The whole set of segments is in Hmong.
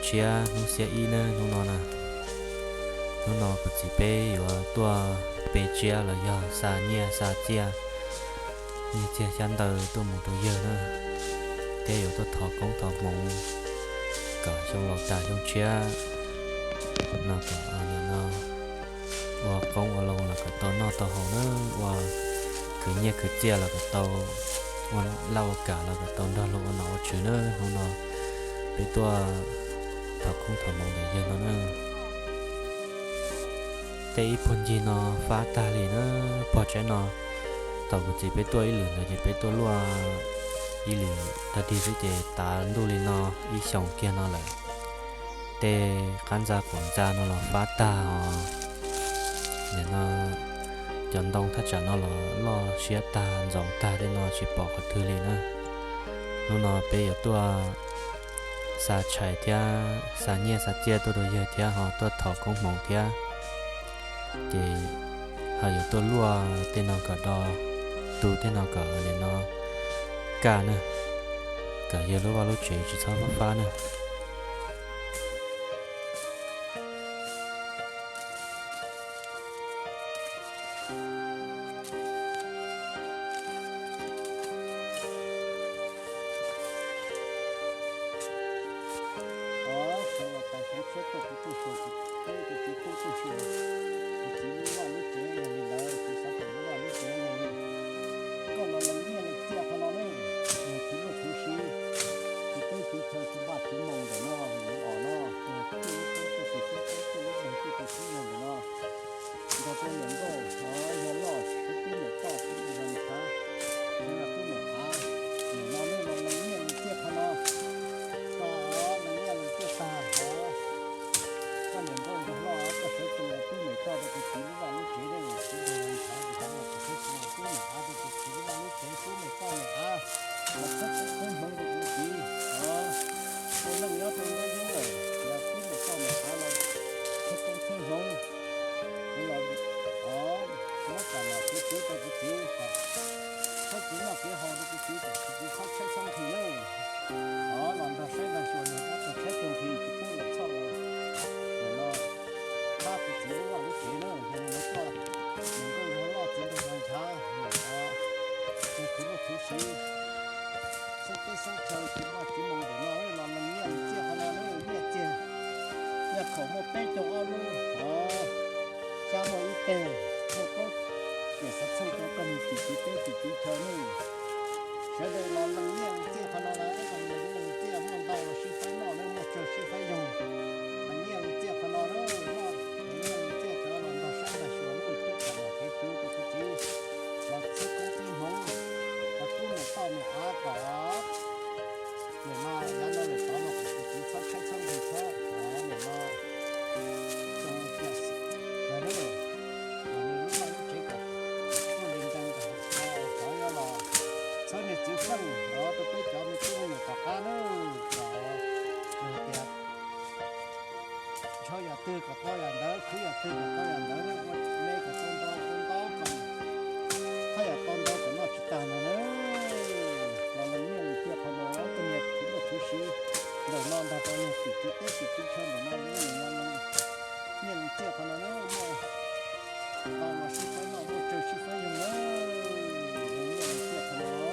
Tshiab hnub xiab ib nawb hnub no na. Hnub no kuv txiv peb yuav tuaj pe tsiab los yog xa nyiaj xa txiaj, nyiaj txiag xyab ntawv tuaj mus rau yawg na, thiab yuav tuaj thov koob thov hmoov kom xyoo laus tag xyoo tshiab no kom nim no ua qoob ua loo los kom tau noj tau haus na, ua khwv nyiaj khwv txiaj los kom tau, ua laj ua kam los kom tau nrog luag ua nom ua tswv na. Hnub no peb tuaj thov koob thov hmoov ntawm yawg no na. Tej ib puag ncig no fab tag li na, pog tsaib no. Thaum kuv txiv peb tuaj ib lwm ntawd ces peb tuaj luaj ib lwm tag dig xwb ces tav ntuj li no ib xyoos kiag no lawm. Tej qab ntxa quav ntxa no los fab tag os. Nim no cov ntoo thaj tsam no los loj siab tag ntxoov tag tej no tsis pom qhov twg li na. Hnub no peb yuav tuaj xa tshais thiab xa nyiaj xa txiaj tuaj rau yawg thiab ho tuaj thov koob hmoov thiab. Ces ho yuav tuaj luaj tej no kom do, tu tej no kom nim no kaj na, kom yawg lub vaj lub tsev tsis txhob fab fab na. Xyoo los tas xyoo tshiab tuaj kuv tuaj xyuas kuv peb tus txiv tub tuaj xyuas kuv txiv lub vaj lub tsev yog li ntawd, kuv xav kom lub vaj lub tsev yog li koj los lees nyiaj lees txiaj qhov no na, nws txiv luaj txiv siv, txiv teb txiv chaw txiv vaj txiv moos ntawm no, nws os no, nws tuaj lub teb tuaj tus xib teb tuaj lub deg tuaj tus xib yawg ntawm no, nrog rau niam nkauj yawg loj sib tub niam toj txiv vaj ntshav, txiv vaj tub niam av, nim no nej los lees nyiaj lees txiaj qhov no, koj lees nyiaj lees txiaj tag hov, koj niam nkauj nraug loj koj sawv tsees los tub niam toj rau kuv txiv lub vaj lub tsev, nej los txiv vaj ntshav kuv xav los kuv sawv tsees los tub niam av rau kuv txiv lub vaj lub tsev, tub niam toj niam av los txhawb koob txhawb hmoov rau kuv txiv, ua neej nyob rau nruab yeeb lawm los tub niam toj niam av los txhawb koob txhawb hmoov, kuv los muab kam los kev txwv rau kuv txiv kom txhob kev noj kev haus rau kuv txiv kom kuv txiv txhob tshaib txhob nqhis nawb. Los nrog saib nrog xyuas nrog dab tuag tshaib tuag nqhis tsis pub los txhoj los, nim no pab kuv txiv lub vaj lub tsev na, yog li no koj niam nkauj nraug loj txiv nraug nraug ntshav, niam txiv luaj txiv siv, xeeb teb xeeb chaw txiv vaj txiv moos ntawm no los lees nyiaj lees txiaj qhov no na, nyiaj txiag, nyiaj khaum muaj peb caug ob lub, xyab muaj ib teg, muaj plaub tiam xav txheej rau koj niag tim txiv teb tim txiv chaw ne. Sawv daws los lees nyiaj lees txiaj qhov no lawm, lees nyiaj lees txiaj muaj ntau los sib faib noj, muaj tsawg sib faib yoog. Lees nyiaj lees txiaj qhov no na, lees nyiaj lees txiaj cov los nrog saib nrog xyuas, tub kam los kev txwv rau kuv txiv, los txhawb koob txhawb hmoov, los tub niam toj niam av kom nim no yav no lawm tod no kom kuv txiv txhob tshaib txhob nqhis txhob, nim no txoos tiam ntawd na, kom nws lub vaj lub tsev kom tuaj li nkees, kom xyov yuav los txhawb niag txiv feej los rau peb cov me tub me nyuam tom qab na, kom nws hais tias ntshaw yam twg kom tau yam ntawd, khwv yam twg kom tau yam ntawd, ua me kom tau ntau, ua ntau kom thaj yam tau ntau kom noj tsis tag no na. Los lees nyiaj lees txiaj qhov no, tej niag txiv luaj txiv siv ntawm no nrog rau niag tim txiv teb tim txiv chaw ntawm no, lees nyiaj lees txiaj qhov no na, muaj tau los sib faib noj, muaj tsawg sib faib yoog na. Lees nyiaj lees txiaj qhov no.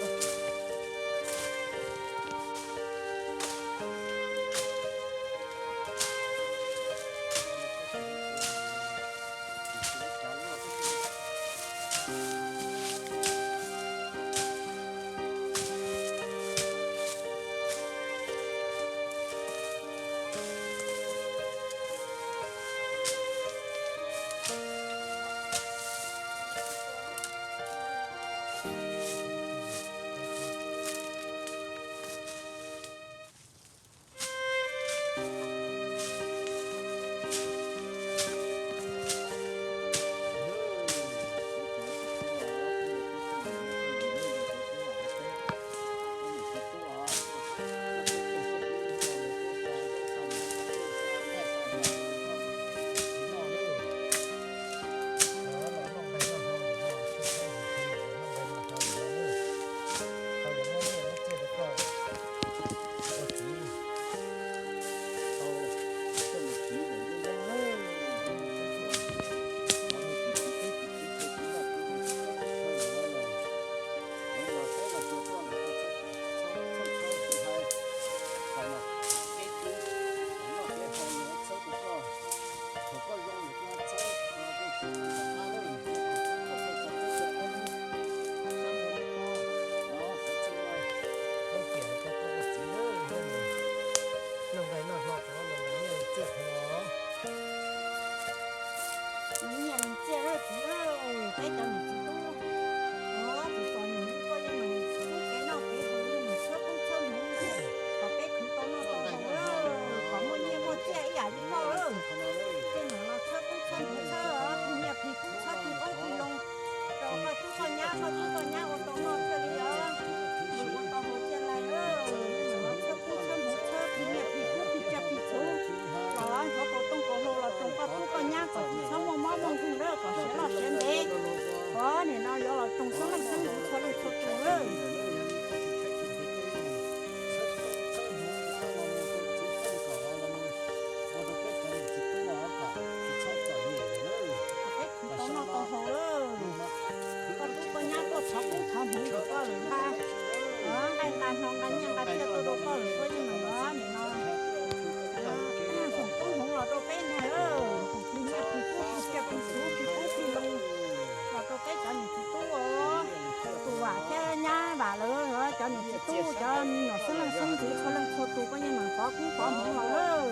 Nyuam xeeb leej xeeb ntxwv txhua leej txhua tus koj yeej meem pov kub pov hmoov los lawm.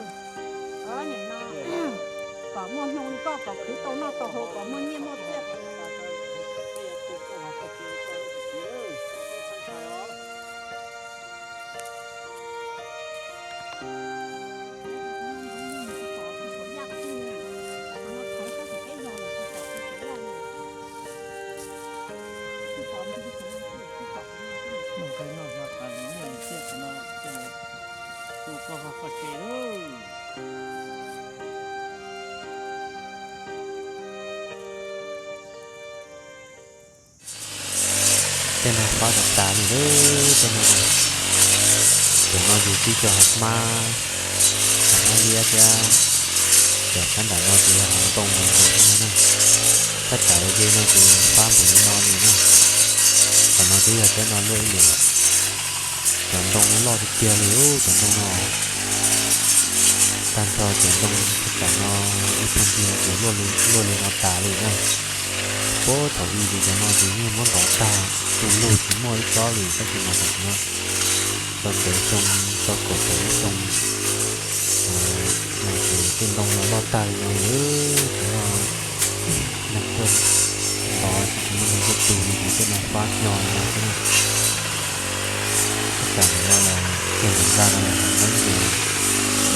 Nim no kom muaj hmoo li koj kom khwv tau noj tau haus kom muaj nyiaj muaj txiaj. Tej no fab tas tas li lawm tej no. Cov no yus twb cov hav hmab, hav hmab liab thiab cov sab nram no ces yog hav ntoo mus ntawm no na. Thaj tsam ua ke no ces fab npaum li no li na. Qhov no twb yog cov no luaj ib lwm. Cov ntoo no loj tiag tiag li, cov ntoo no tag nrho cov ntoo thaj tsam no ib puag ncig ces luaj li no tas li na. Puag thaum ub ces cov no ces yeej muab ntov tag tu lug tsis muaj ib tsob li tab sis mas tam sim no tau txog xyoo, tau kaum tawm ib xyoo no ces tej ntoo no loj tag li no lawm, tsis muaj neeg tuaj ntov, tsis muaj neeg tuaj tu li ces tej no fab hnyo li no xwb na. Thaj tsam ntawm no los kiag ntawm nqaj no los nteeb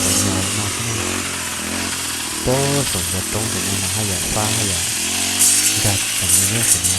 ces ntawm no no xwb na. Puag saum ncov roob ntawm no mas haj yam fab haj yam nkag tsis tau li na tam no.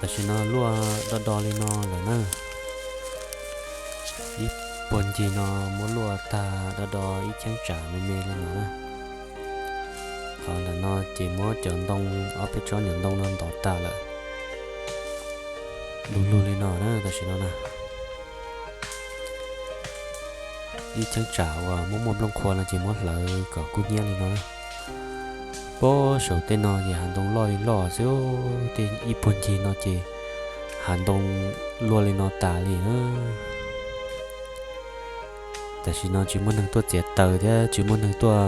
Tam sim no luaj do do li no lawm na. Ib puag ncig no muab luaj tag do do ib cheeb tsam me me li no na. Qhov ntawm no ces muab cov ntoo, ob peb tsob nyuam ntoo no ntov tag lawm. Lug lug li no na tam sim no na. Ib cheeb tsam uas muaj muaj nplooj qhuav no ces muab hlawv kom kub hnyiab li no na. Puag saum tej no ces hav ntoo loj li loj xwb, tej ib puag ncig no ces hav ntoo luaj li no tas li na. Tam sim no tsis muaj neeg tuaj txiav taws thiab tsis muaj neeg tuaj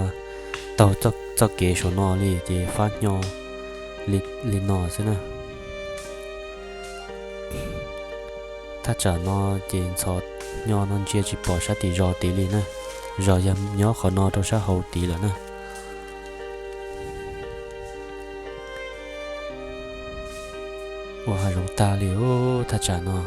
taug txoj kev saum no li ces fab hnyo li no xwb na. Thaj tsam no ces ntxhov hnyo no ntsia tsis pom sab tim zos tid li na. Zos yog nyob qhov no rau sab hauv tid lawm na. Ua hav zoov tag li thaj tsam no.